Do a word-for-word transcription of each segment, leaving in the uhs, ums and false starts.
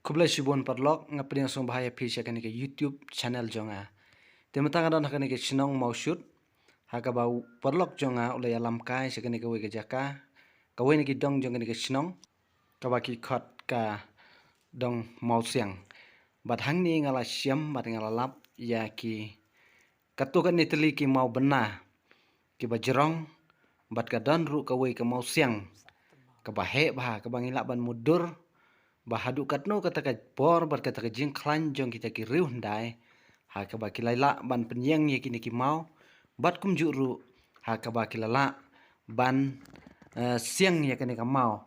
Khublei shibun paralok, nga pdiang sngewbha ïa phi sha kane ka YouTube channel jong nga. Te mynta nga don ha kane ka shnong Mawshut, ha kaba paralok jong nga u la ïalam kai sha kane kawei ka jaka, kawei na ki dong jong kane ka shnong, kaba ki khot ka dong Mawsiang. Bad hangne nga la shem bad nga la lap ïa ki katto katne tylli ki maw bynna kiba jrong, bad ka don ruh kawei ka mawsiang kaba heh bha, kaba ngi lah ban mutdur ba haduh katno kata ka por bad kata ka jingkhlaiñ jong kita ki riewhyndai, ha kaba ki la lah ban pynïeng ïa kine ki maw, bad kumjuh ruh ha kaba ki la lah ban, eh, siang ïa kane ka maw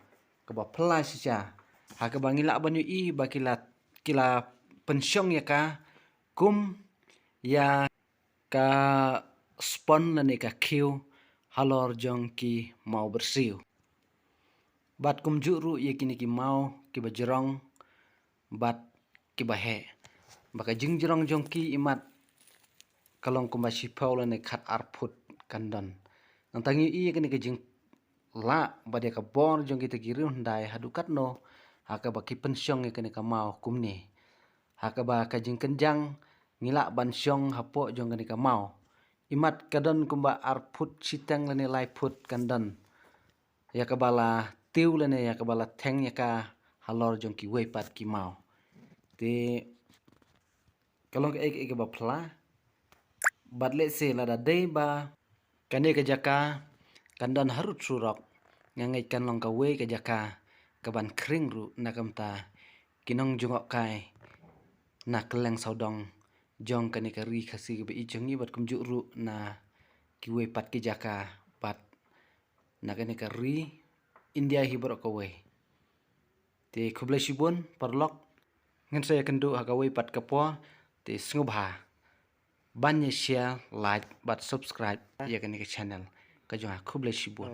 kaba phylla shisha, ha kaba ngi lah ban ïohi ba ki la, ki la pynshong ïa ka kum ïa ka spon lane ka khiew halor jong ki maw byrsiew. Bad kumjuh ruh ïa kine ki maw kiba jrong bad kiba heh, ba ka jingjrong jong ki imat ka long kumba shiphew lane khat ar phut kan don. Nangta ngi ïohi ïa kane ka jinglah bad ïa ka bor jong kita ki riewhyndai haduh katno ha kaba ki pynshong ïa kane ka maw kumne. Ha kaba ka jingkynjang ngi lah ban shong hapoh jong kane ka maw. Imat ka don kumba ar phut shiteng lane lai phut kan don ïa kaba la tiew lane ïa kaba la theng ïa ka halor jong kiwei pat ki maw. Te ka long kaei kaei kaba phylla. Bad lehse lada dei ba kane ka jaka kan don harud surok, nga ngeit kan long kawei ka jaka kaban khring ruh na ka bynta ki nongjngohkai na kylleng sawdong jong kane ka ri Khasi kaba ïeit jong ngi, bad kumjuh ruh na kiwei pat ki jaka bad na kane ka ri India hi baroh kawei. Te khublei shibun paralok, ngin sa ïakynduh ha kawei pat ka por. Te sngewbha ban ïa share, like bad subscribe ïa kane ka channel ka jong nga. Khublei shibun.